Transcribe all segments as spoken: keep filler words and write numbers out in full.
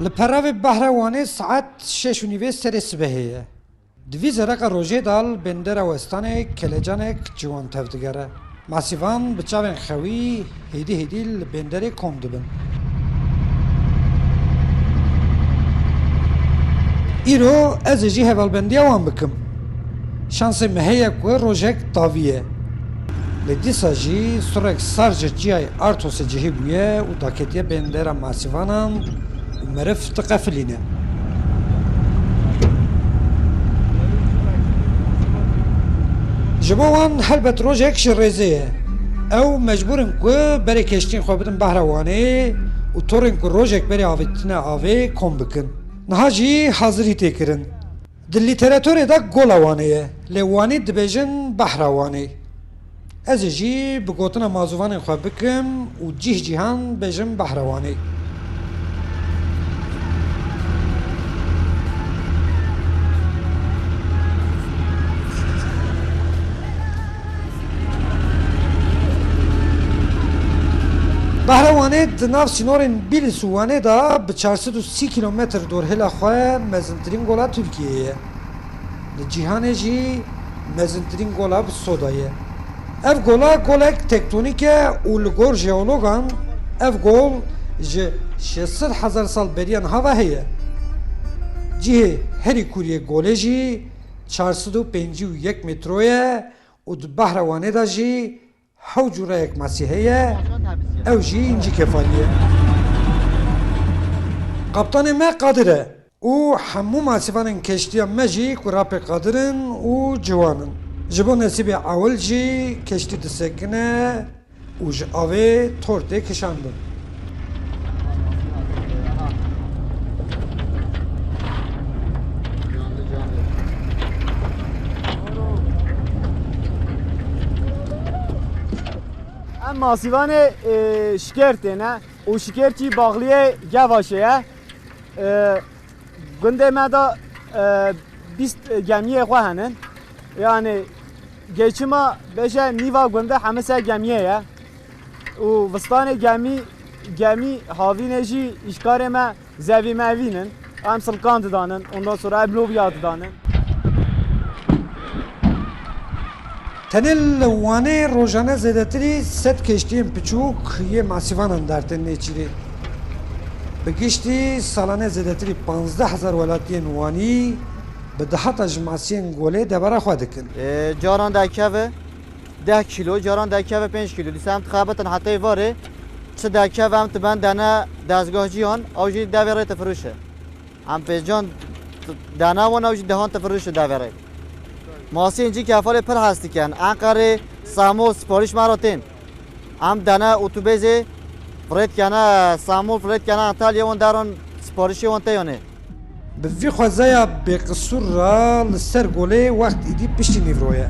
Li peravê behra Wanê saet şeş û nîvê serê sibehê ye. Di vî zerreqa rojê de li bendera Westanê kelecanek ciwan tevdigere. Masîvan bi çavên xewî hêdî hêdî li benderê kom dibin. Îro ez ê jî hevalbendiya wan bikim. Şansê me heye ku rojek tavî ye. Lê dîsa jî surek sar ji çiyayê Artosê cihî bûye û daketiye bendera Masîvanan û meriv diqefilîne. Ji bo wan helbet rojek ji rêzê ye. Ew mecbûr in ku berê keştiyên xwe bidin behra Wanê û torên ku rojek berê avêtine avê kom bikin. Niha jî hazirî tê kirin. Di lîteraturê de Gola Wanê ye, lê Wanî dibêjin Behra Wanê. Ez ê jî bi gotina mazûvanên xwe bikim û cîh cîhan bêjim Behra Wanê. Behra Wanê di nav sînorên Bîlis û Wanê de bi çar sed û sî kîlometr dorhêla xwe mezintirîn gola Tirkiyeyê ye. Li cîhanê jî mezintirîn gola bi soda ye. Ev gola golek tektonîk e û li gor jeologan ev gol ji şeş sed hezar sal beriya niha ve heye. Cihê herî kûriyê golê jî çar sed û pêncî û yek metro ye û di behra Wanê de jî hew cureyek masî heye, ew jî încî kefalî ye. Kaptanê me Qadir e û hemû masîvanên keştiya me jî ku rapê Qadir in û ciwan in. Ji bo nesîbê ewil jî keştî disekine û ji avê tor tê kişandin. Em masîvanê, e, Şikertê ne û Şikertî baxliyê Gevaşê ye. E, gundê me de, e, bîst gemiyê xwe henin. Yani geçima beşe nîva gunde hemise gemiyê ye. Û vistanê gemî, gemî havînê jî îşkarê me zevî mevîn in. Em silkan didanin, ondan sonra em lobiya didanin. Tenê li Wanê rojane zêdetirî sed keştiyên piçûk yê masîvanan dertên nêçîrê. Bi giştî salane zêdetirî panzdeh hezar welatiyên Wanî bi dehata ji masiyên golê debara xwe dikin. E, caran derkeve deh kîlo, caran derkeve pênc kîlo. Dîsa em dixebitin hetê varê, çi derkeve em diben dene dezgahciyan, ew jî devê rê difiroşe. Em pêncan dene wan, ew jî dehan difiroşe devê rê. Masiyên cî kefalê pir hez dikin. Enqerê, Semo siparîş me re tên. Em dene otobêzê, firêt kene Semo, firêt kene Antalya, wan deran siparîşê wan tê yanê. Bi vî xwezaya bêqisûr re li ser golê wext êdî piştî nîvro ye.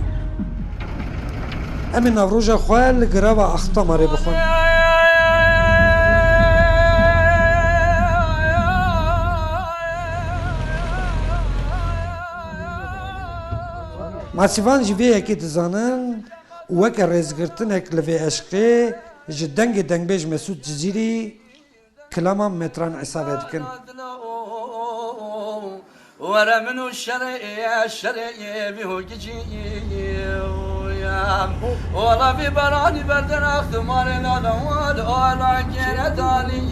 Em ê navroja xwe li girava Axtamarê bixwin. Masîvan jî vê yekê dizanin û weke rêzgirtinek li vê eşqê ji dengê dengbêj Mesûd Cizîrî kilama Metran Îsa ve dikin. Were min û şerê, şerê vî hogicî yem. Wala vî beranî berdin axtimarê lala wal, ala gêre dalîn.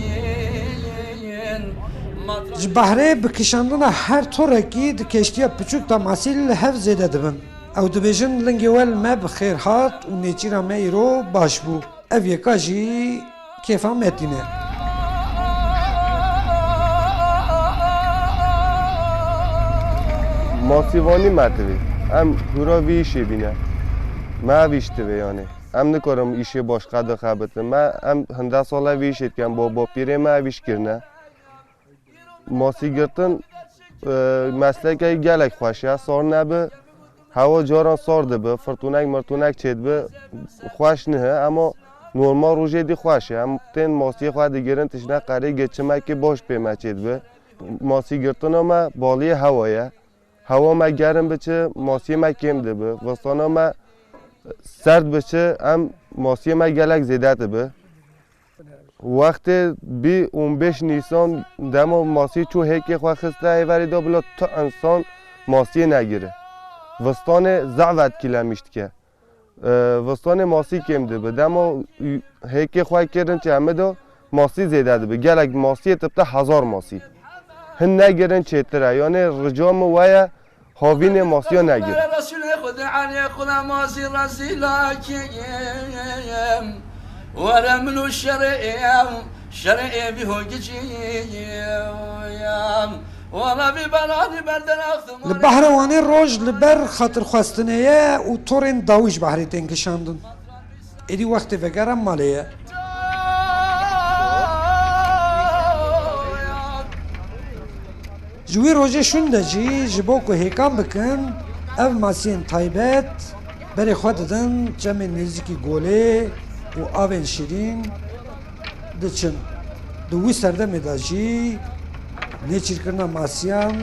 Ji behrê bi kişandina her torekî di keştiya piçûk de masî li hev zêde dibin. Ew dibêjin, lingê we li me bi xêr hat û nêçîra me îro baş bû. Ev yeka jî kêfa me tîne. Masîvanî me divê. Em hûra vî îşê bîne. Me ev îş divê yanê. Em nikarin îşê başqa dixebitin. Me em hinde sal ev îşê dikin. Bo, bo pîrê me ev îş kirine. Masî girtin, e, meslekek gelek xweş e. Sar nebi, hewa caran sar dibi, firtûnek mirtûnek çêdibi, xweş nihe, ema normal rojê dî xweş e. Em tên masiyê xwe digirin, tiştine qerê geçimekê baş pê me çêdibi. Masî girtina me baliyê hewa ye. Hewa me germ biçi, masiyê me kêm dibi. Vistana me serd biçi, em masiyê me gelek zêde dibi. Wextê bî on beş Nîsan dema masî çû hêkê xwe xiste hêverê de bila tu insan masiyê negire. Vistanê zehf etkilemiş dike. E, vistanê masî kêm dibe. Dema hêkê xwe kirin çemê de masî zêde dibe. Gelek masiyê tibte hezar masî. Hin negirin çêtir e. Yanê rica min we ye, havînê masiya negirin. Resulê Xwedê Aliyê Xula masî rezîla kêm. Were min û şerê, şerê bî hogicî. Wala bî belanî berderaxtim. Li Behrewanê roj li ber xatirxwestinê ye û torên dawî ji behrê tên kişandin. Êdî wextê vegera malê ye. Ji wî rojê şûnde jî ji bo ku hêkan bikin, ev masiyên taybet berê xwe didin çemên nêzîkî golê û avên şîrîn diçin. Di wî serdemê de jî nêçîrkirina masiyan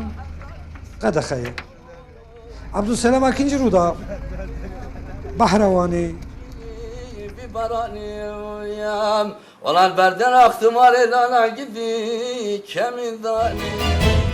qedexe ye. Abdulselam Akîncî Rûda, Behrewanê. Olan berden axtimarê dana gidî kemî danî.